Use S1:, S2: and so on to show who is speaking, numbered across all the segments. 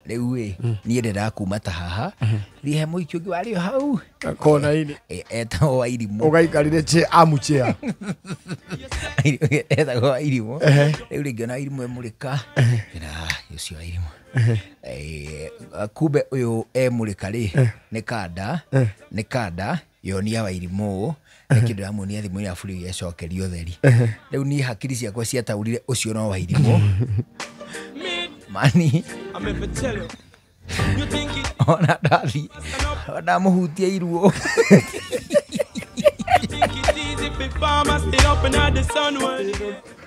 S1: Rĩu ĩ niĩ ndendaga kuma ta haha thiĩ he mũhiki ũngĩ warĩ o hau
S2: kona-inĩ
S1: etagwo Wairimũ.
S2: Ũgaikarire amuchea.
S1: Etagwo Wairimũ. Rĩu rĩngĩ ona Wairimũ emũrĩka ngĩra ũcio Wairimũ. Kumbe ũyũ emũrĩka rĩ nĩ kanda, nĩ kanda yonia Wairimũ nĩ kĩndũ yamuonia thimũ-inĩ arabu rĩu yecokeria ũtheri. Rĩu niĩ hakiri ciakwa ciataũrire ũcio no Wairimũ. Mani ona ndathi ndamũhutia iruo.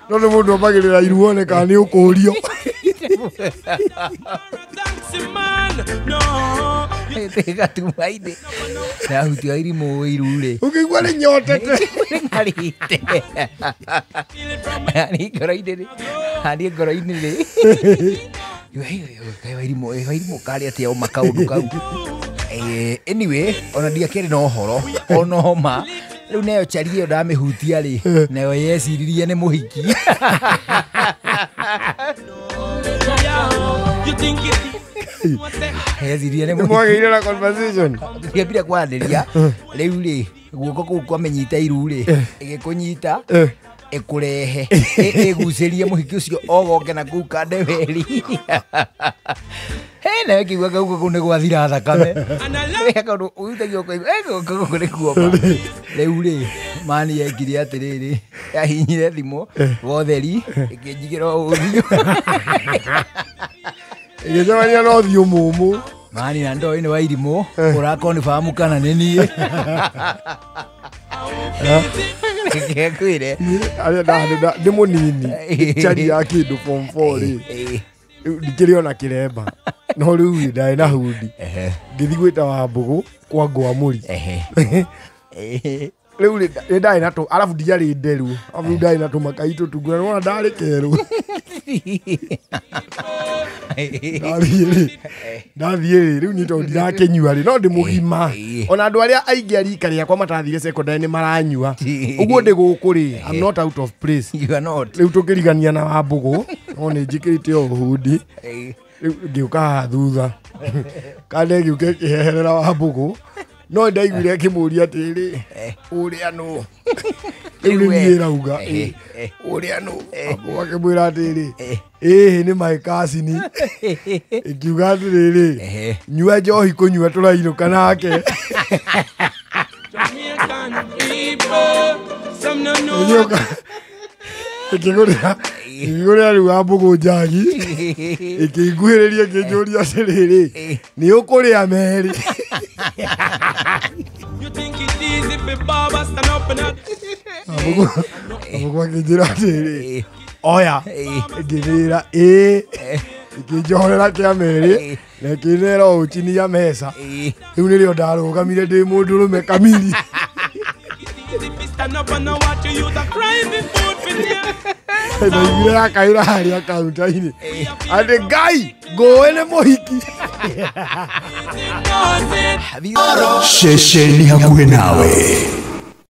S2: No nĩ mũndũ ambagĩrĩra iruo nĩ kana nĩ ũkũrio.
S1: Gatumainĩ ndahutia Wairimũ iru rĩ
S2: ũkĩigua nĩ nyotete
S1: ngarĩte hani ngoro-inĩ rĩ, hani ngoro-inĩ rĩ Wairimũ Wairimũ karĩ atĩa ũma kaũndũ kau. Anyway ona ndiakĩrĩ na ũhoro ona homa. Rĩu nayo chari ĩyo ndamĩhutia rĩ nayo yeciririe nĩ mũhiki. Yeciririe nĩ mũhiki.
S2: Mwagĩire na conversation.
S1: Tũtiambire kwaranĩria. Rĩu rĩ guoko kũu kwamenyita iru rĩ ĩgĩkũnyita ĩkũrehe ĩgucĩrie mũhiki ũcio ogoke na kũu kandeberi. Nawe kĩigua gauko kũu nĩ gwathira thakame. Kaũndũ ũrutagia ũkaigua gũkũ gũkũ nĩ kuoma. Rĩu rĩ mani yekire atĩrĩrĩ yahinyire thimũ wotheri ĩkĩnjigĩra ũthiũ.
S2: Ĩgĩcemania na ũthiũ mũmũ.
S1: Mani na ndoĩ nĩ Wairimũ ũrakonfamu kana nĩ niĩ. Reke ngwĩre.
S2: Arĩa ndĩ mũnini chari ya kĩndũ form 4 rĩ ndikĩrĩ ona kĩremba no rĩu ndarĩ na hundi ngĩthiĩ gwĩta Wambũgũ kwa Ngwamũri. Rĩu rĩ ndarĩ na tũ arabu ndiarĩ nderu arabu ndarĩ na tũmakai tũtungu na nĩwona ndarĩ kerũ. Ndathiĩ rĩ rĩu niĩ tondũ ndirakĩnyua rĩ no ndĩ mũgima ona andũ arĩa aingĩ a rika rĩakwa matathire secondary nĩ maranyua ũguo ndĩ gũkũ rĩ I'm not out of place.
S1: You are not.
S2: Rĩu tũkĩrigania na Wambũgũ no nĩ njĩkĩrĩte o hundi rĩu ngĩũka haha thutha kana ĩgĩũka ĩkĩheherera Wambũgũ no ndaiguire akĩmũria atĩrĩ ũrĩa nũ rĩu nĩ niĩ ĩrauga ũrĩa nũ Wambũgũ akĩmwĩra atĩrĩ ĩhĩ nĩ my cousin ĩkiuga atĩrĩrĩ nyua njohi kũnyua tũrainũka nake. Ĩkĩgũrĩra rĩu Wambũgũ njagi ĩkĩnguhĩrĩria ĩkĩnjũria atĩrĩrĩ nĩ ũkũrĩa merĩ. Wambũgũ akĩnjĩra atĩrĩrĩ oya ngĩmĩra ĩĩ ĩkĩnjohorera kĩa merĩ na ĩkĩnera ũũ chini ya meza. Rĩu nĩrĩo ndarũgamire ndĩ mũndũrũme kamiri. Ndaiguire yakaĩra harĩa kaunta-inĩ atĩ Ngai ngũĩ nĩ mũhiki.
S3: Ceceni hakuhĩ nawe.